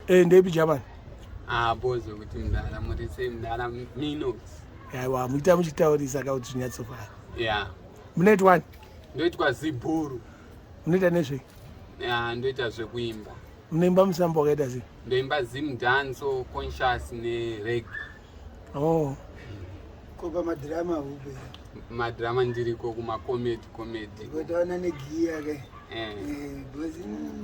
Eh, ndeipi German? Ah, bozo kuti mdara muri sei mdara Minox. Aiwa, muita muchitaurisa ka kuti zvinyatsofara. Yeah. Munoitwa wani? Ndoitwa Zibhuru. Munoita nezvei? Yeah, ndoita zvekuimba. Munoimba musambo wakaita sei? Ndoimba Zim dance, conscious ne reggae. Oh. Ko pamadrama upe? Madrama ndiriko kuma comedy comedy. Kutoona negiya ke. Eh. Eh, because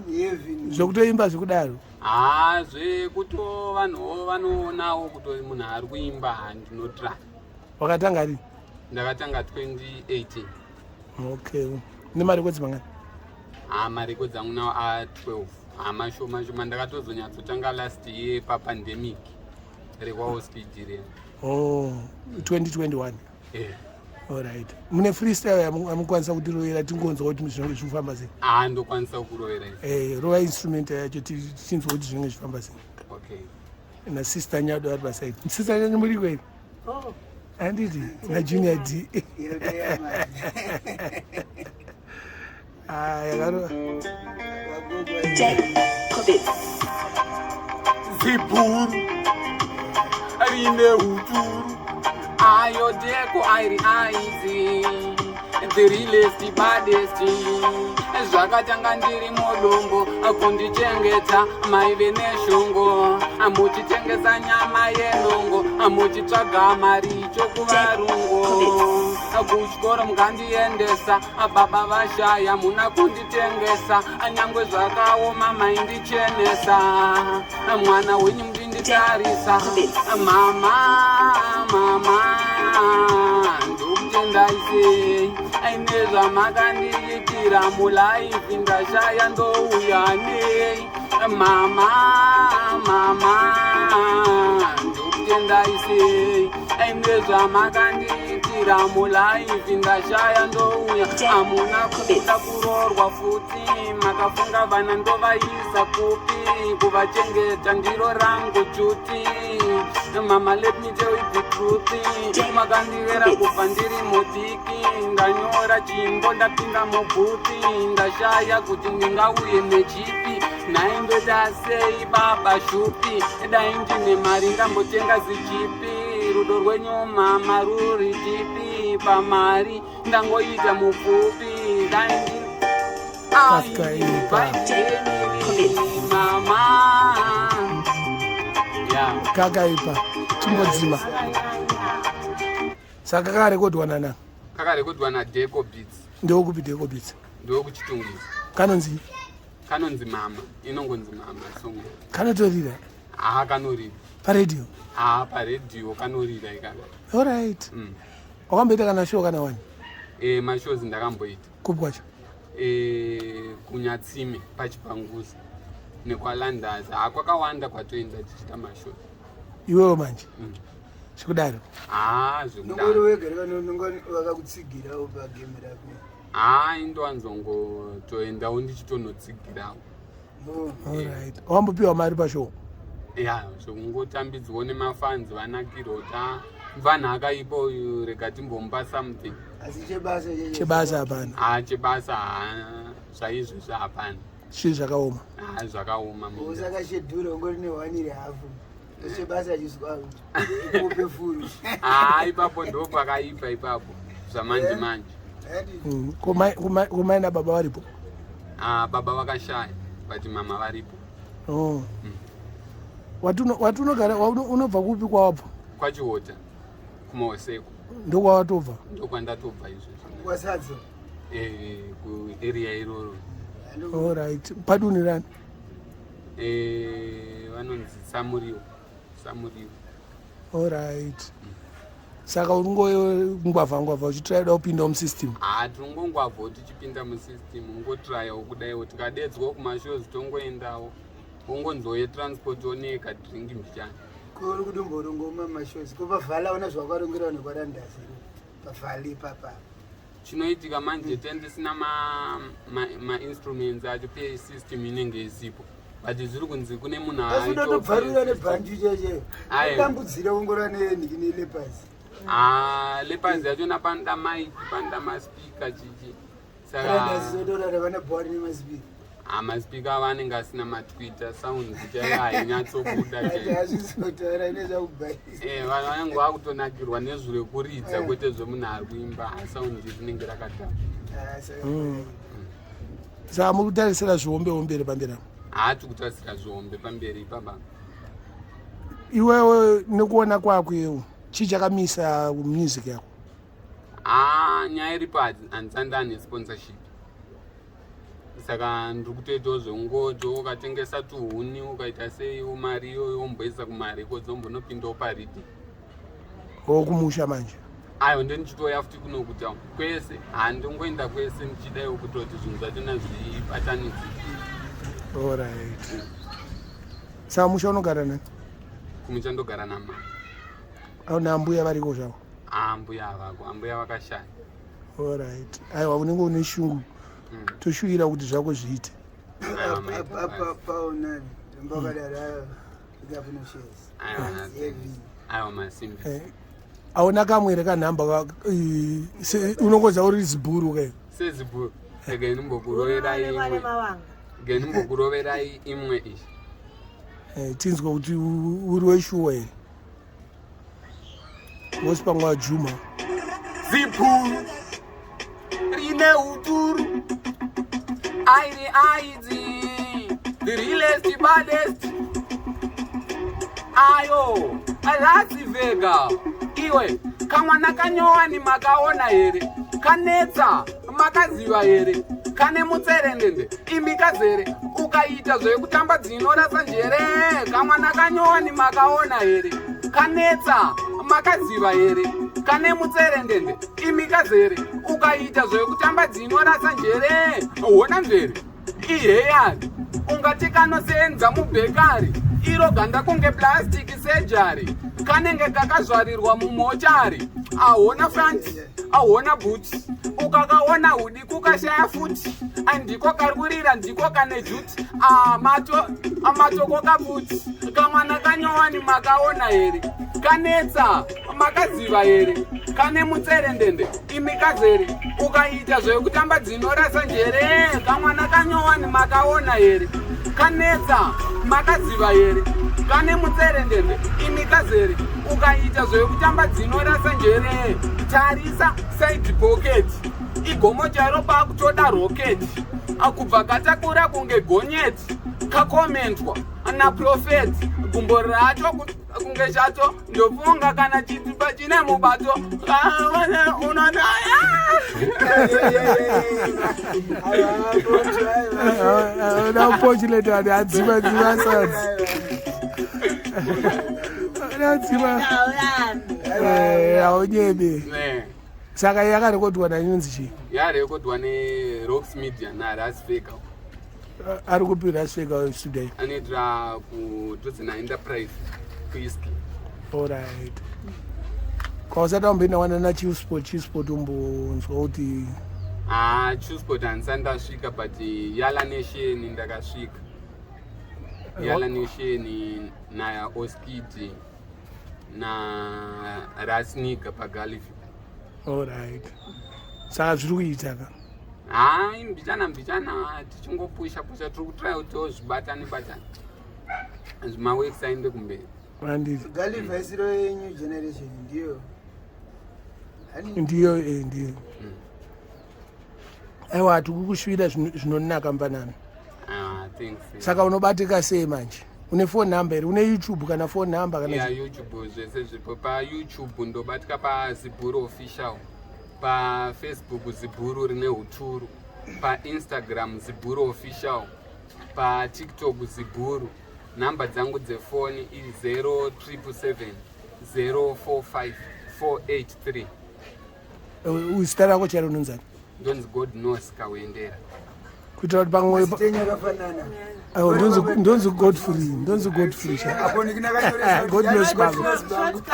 heavy. Zvekutoimba zvekudaro. Ah, zvekuto vanhuwo vanoonawo kuti munhu ari kuimba handinotry. Wakatanga rini? Ndakatanga 2018. Okay. Nemarekodzi mangani? Ah, marekodzi angu nawo a 12. Ah, mashoma shoma ndakatozonyatsotanga last year papandemic rekwaoskidirian. Oh, 2021. Eh. Alright. Mune freestyle yamukwanisa kutirovera tingonzwa kuti zvinenge zvichifamba sei? Ah, ndokwanisa kurovera. Eh, rova instrument yacho tichinzwa kuti zvinenge zvichifamba sei. Okay. Na sister Nyado ari paside. Sister Nyado muri kwei? Oh. Handiti na Junior D. Ah, yakarova. Zibhuru rine huturu ayo deko airi aizi the realest baddest zvakatanga ndiri mudumbu kundichengeta maive neshungu muchitengesa nyama yenungu muchitsvaga mari chokuvarungu kuchikoro mukandiendesa baba vashaya muna kunditengesa nyangwe zvakaoma maindichenesa mwana wenyu mudinditarisa mama mama ndokutendai aine zvamakandiitira mulaifi ndashaya ndouya nei mama mama ndokutendai sei aine zvamakandiitira mulaifi ndashaya ndouya hamuna kuda kuroorwa futi makafunga vana ndovaisa kupi kuvachengeta ndiro rangu duty mama let me tell you the truth makandirera kubva ndiri mudiki ndanyora chimbo ndapinda mubooth ndashaya kuti ndingauye nechipi nhaindoita sei baba shupi dai ndine mari ndambotenga zijeep rudo rwenyu mama ruri deep pamari ndangoita mupfupi dai ndi Kakaipa. mama yeah. Kakaipa. Chimbodzima. Saka kakarekodwa nana. Kakarekodwa naDeco Beats. Ndewokupi Deco Beats? Ndewekuchitungwiza. Kanonzi? Kanonzi mama, inongonzi mama song. Kanotorira? Ah, kanorira. Paredio? Ah, paredio kanorira ikaka. Alright. Wakamboita kana show kana wani? Eh, mashows ndakamboita. Kupi kwacho? Eh, kunyatsime pachipanguza nekwalanders. Ah, kwakawanda kwatoenda tichiita mashows. Iwewe manje? Zvekudaro? Ah, Nongori zvekudaro. wega vakakutsigirawo pagame rako. Ah, indowanzongotoendawo ndichitonotsigirawo. Oh. Alright. Wambopiwa mari pashow? Ya, zvokungotambidzwawo nemafans vanakirwa ta mvanhu akaipa uyu rega timbomupa something. Asi chebasa cheche. Chebasa hapana. Ah, chebasa haa zvaizvezvi hapana. Zvii zvakaoma? Ah, zvakaoma muindustry. Usakashedhura ungori nehwaniri hafu. Chebasa chiswa kupe furu. Ah, ipapo ndo pakaipa ipapo zvamanje manje. Komai nababa varipo? Ah, baba vakashaya but mama varipo. Oh. Watunogara unobva kupi kwawabva? Kwachiota kumaoseko. Ndokwawatobva? Ndokwandatobva izvezvi. Kwasadzo. Eh, kuarea iroro. Alright. Paduni rani? Eh, vanonzi Samuriwo. Samuriwo. Alright. Saka uri ngwavha ngwavha uchitraya kuda kupinda musystem? Ah, tinongongwavhawo tichipinda musystem, ungotrayawo kudaiwo tikadedzwawo kumashows tongoendawo. Ungonzoye transport oneka drink mbichana. Kuri kudomborongoma mashows. Ko pavhala una zvakarongerwa nekwarandasi. Pavhali papa. Chinoitika manje tendisina ma-instruments acho PA system inenge isipo. But zviri kunzi kune munhu Asi unotobvarura nebhanji cheche. Aiwa. Dambudzira ungora nenhiki nelepasi. Ah, lepazi yachona panoda mic, panoda maspeaker chichi. Randasi Saka zotorara vana bhori nemaspeaker. Maspeaker avo anenge asina matwitter, sound chaiyo hainyatsobuda. Azvizotaura nezvakubhaisa. Vanhu vanenge vakutonakirwa nezwi rekuridza, kwete zvemunhu ari kuimba. Sound rinenge rakadhakwa. Saka muri kutarisira zvihombe hombe here pamberi apo? Haati kutarisira zvihombe pamberi ipapa. Iwewe, nekuona kwako iwewe, chii chakamisa music yako? Ha, nyaya iripo, handisandani nesponsorship, saka ndiri kutoitawo zveungodzo. Ukatengesa tuhuni, ukaita seiwo, mari iyoyo womboisa kumarekodzi, wombonopindawo paridhi. Wokumusha manje? Ayo, ndendichitouya futi kuno kutown kwese. Handingoenda kwese, ndichidaiwo kutoti zvinhu zvachona zvibatanidze. Alright, saka musha unogara nani? Kumusha ndogara namai. Nambuya variko zvavo? Ambuya avako, ambuya vakashaya. Alright, aiwa, unenge une shungu. Toshuvira kuti zvako zviite. Aiwa, maita basa. Paonani mbakadara ikapunoshes. Aiwa, aiwa, masimbi. Auna kamwe here kanhamba unongoza uri zibhuru ke? Sezibhuru, rega ndimbokuroverai imwe. Mavanga. Rega ndimbokuroverai imwe iyi. Tinzwe kuti uri weshuwa here, vosi pamwe wajuma. Zibhuru rine uturu, airi aidzi, the realest, baddest, ayo Las Vega. Iwe, kamwana kanyowani makaona here? Kanetsa, makaziva here? Kane mutserendende, imi kazere, ukaita zvekutamba dzinorasa njere. Kamwana kanyowani makaona here? Kanetsa, makaziva here? Kane mutserendende, imi kazere, ukaita zvekutamba dzinorasa njere. Hona mvere iheyari, ungati kanosenza mubhekari. Iro ganda kunge plastic surgery, kanenge kakazvarirwa mumochari. Ahona front, ahona boot, ukakaona hudi kukashaya futi. Andiko kari kurira, ndiko kane juti, amatoko kabuti. Kamwana kanyowani makaona here? Kanetsa, makaziva here? Kane mutserendende, imi kazere, ukaita zvekutamba dzinorasa njere. Kamwana kanyowani makaona here? Kanetsa, makaziva here? Kane mutserendende, imi kazere, ukaita zvekutamba dzinorasa njere. Tarisa side pocket, igomo chairo, pakutoda rocket. Akubva katakura kunge gonyeti, kakomentwa naprophet. Gumbo racho kunge chato, ndofunga kana chitupa chine mubato. Unoona. Unfortunately, vanhu adzima dzima sadzi adzima. Haunyebe. Saka yakarekodwa nanyunzi chii? Yarekodwa neRox Media naRas Vega. Ari kupi Ras Vega studio? Anoitira kutodzina Enterprise kuEastleigh. Alright, kwausati wamboenda wana naChillspot? Chillspot umbonzwa kuti? Ah, Chillspot handisati ndasvika, but Yala Nation ndakasvika. Yala Nation naOskid naRasniga paGaliview. Alright, saka zviri kuita ka? Hai, mbichana mbichana, tichingopusha pusha, tiri kutraya kuti zvibatane batane, maworks aende kumberi. Handiti. Galiva isiro yenyu generation ndiyo. Ndiyo, ndiyo. Aiwa, hatikukushuvira zvinonaka mufanana. Ah, thanks. Saka unobatika sei manje? Une phone number here? Une YouTube kana phone number kana? Ya, YouTube zvese zviripo. PaYouTube ndobatika paZibhuru Official, paFacebook Zibhuru Rine Uturu, paInstagram Zibhuru Official, paTikTok Zibhuru. Nhamba dzangu dzefoni i0777 045 483. Zita rako chairo unonzani? Ndonzi God Knows Kawendera. Kuitira kuti pamwe Tenyu akafanana. Aiwa, ndonzi Godfrey, ndonzi Godfrey sha. Apo ndikinakatoresa. God knows bangu. Shortcut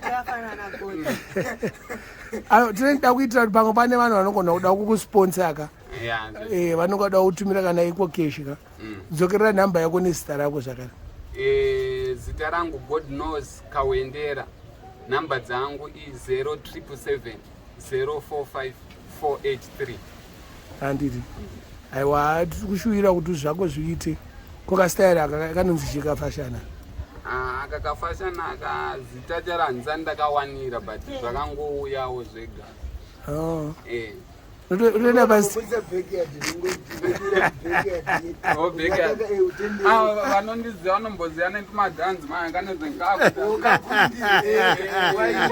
yakafanana God. Aiwa, tinoda kuitira kuti pamwe pane vanhu vanogona kuda kukusponsor ka. Ya. Vanongoda kutumira kana iko cash ka. Dzokerera nhamba yako nezita rako zvakare. Zita rangu God Knows Kawendera, nhamba dzangu i0777 045 483. Handiti. Aiwa, tiri kushuwira kuti zvako zviite. Ko kastyle aka kanonzi chii kafashana? Ah, aka kafashana aka zita charo handisati ndakawanira but zvakangouyawo zvega. Oh. Eh. Unoenda pasi. Kubudisa backyard, ungodira backyard. Oh, backyard. Ukatanga, utende. Ah, vanondiziva vanomboziva netumadhanzi maya kanonzi ngakuda. Ukakundira, waina.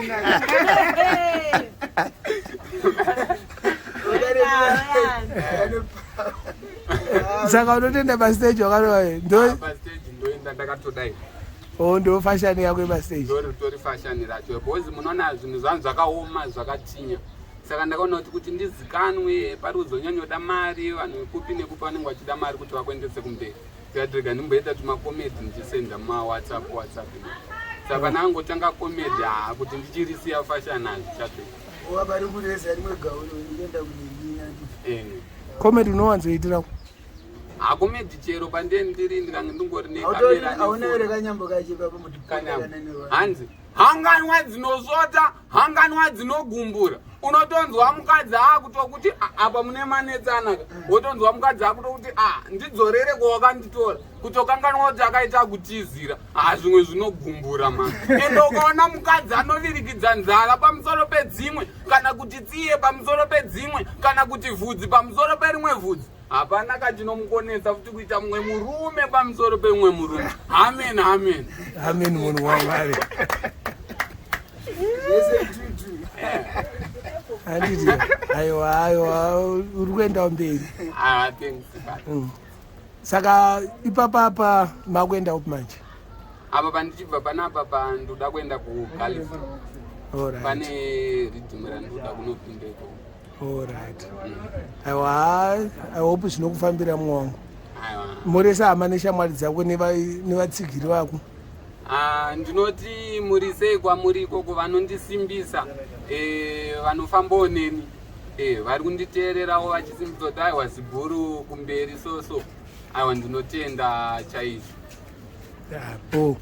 Saka unotoenda pastage wakarova ndo Pastage ndoenda ndakatodai. oh, ndo fashion yako yepastage. Ndoritori fashion racho because munoona zvinhu zvangu zvakaoma zvakatinya. Saka ndakaona kuti ndizikanwe pari kuzonyanyoda mari vanhu vekupi nekupi vanenge vachida mari kuti vakuendese kumberi. Ndikati rega ndimboita tumakomedi ndichisenda mumawhatsapp whatsapp. Saka pandangotanga komedi haa kuti ndichirisiya fashion hazvichaperi. Wabari kureza rimwe gauro unoenda kunenyinya. Eh. Comedy unowanzoitira Hakomedi chero pandee ndiri ndikange ndingori nekamera Hauna here nefoni. kanyambo kacho ipapo muti Kanyambo. Hanzi hanganwa dzinosvota, hanganwa dzinogumbura. Unotonzwa mukadzi akutokuti apa mune manetsanaka. Wotonzwa mukadzi akutokuti a ndidzorere kwawakanditora. Kutokanganwa kuti akaita kutizira. Ah, zvimwe zvinogumbura ma. Ende ukaona mukadzi anovirikidza nzara pamusoro pedzimwe, kana kuti tsiye pamusoro pedzimwe, kana kuti vhudzi pamusoro perimwe vhudzi. Hapana kachinomukonesa futi kuita mumwe murume pamusoro pemumwe murume. Amen, amen. Amen munhu waMwari. Zvese tutu. Handiti aiwa aiwa uri kuendawo mberi. Ah, thanks. Baba. Saka ipapapa makuenda upi manje? Apa pandichibva panapa pandoda kuenda kuGalif. Alright. Pane riddim randoda kunopinda ikoko. Alright. Aiwa, I hope zvinokufambira mumwe wangu. Aiwa. Moresa hama neshamwari dzako nevatsigiri vako. Ah, ndinoti muri sei kwamuri ikoko vanondisimbisa, vanofambawo neni, vari kunditeererawo vachisimbisa kuti aiwa zibhuru kumberi so so. Aiwa, ndinotenda chaizvo. Yeah, bo.